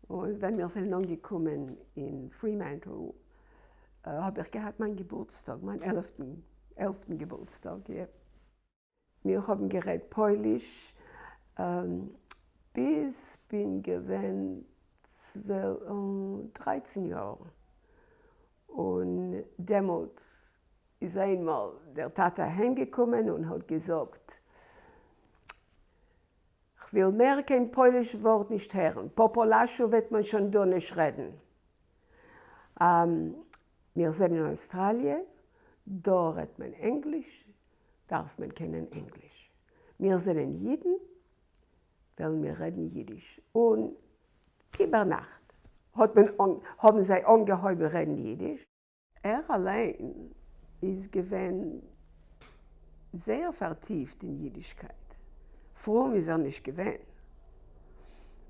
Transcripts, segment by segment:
און ווען מיר זענען אנגעקומען אין פרימענטל האב איך געהאט מיין געבורטסטאג, מיין עלפטן עלפטן געבורטסטאג, יע. מיר האבן גערעדט פויליש ביז כ'בין געווען 13 יאר, און דעמאלט איז איינמאל דער טאטע אהיימגעקומען און האט געזאגט, כ'וויל מער קיין פויליש ווארט נישט הערן, po polsku וועט מען שוין דא נישט רעדן. מיר זענען אין אויסטראליע, דא רעדט מען ענגליש, דארף מען קענען ענגליש. מיר זענען אידן, וועלן מיר רעדן אידיש. און איבערנאכט האט מען האבן זיי אנגעהויבן רעדן אידיש. ער אליין איז געווען זייער פארטיפט אין אידישקייט, פרום איז ער נישט געווען,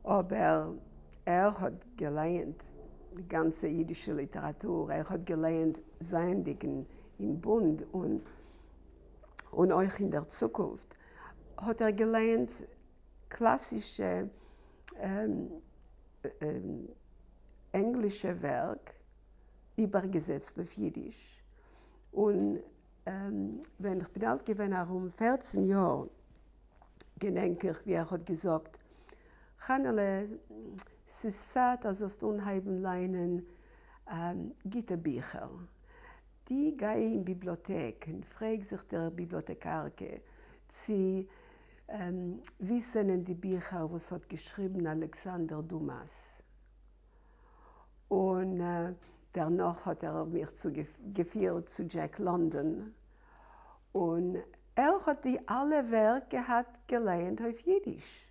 אבער ער האט געלייענט די גאנצע אידישע ליטעראטור, ער האט געלייענט זייענדיג אין בונד און אויך אין דער צוקונפט האט ער געלייענט קלאסישע ענגלישע ווערק איבערגעזעצט אויף אידיש, און ווען כ'בין אלט געווען ארום 14 יאר געדענק איך ווי ער האט געזאגט, חנה'לע, ס'איז צייט אז זאלסט אנהייבן ליינען גוטע ביכער. דו גיי אין ביבליאטעק און פרעג זיך דער ביבליאטעקארקע צו וואו זענען די ביכער וואס האט געשריבן אלעקסאנדער דומאס. און דערנאך האט ער מיך געפירט צו דזשעק לאנדאן, און ער האט די אלע ווערק געהאט געלייענט אויף אידיש.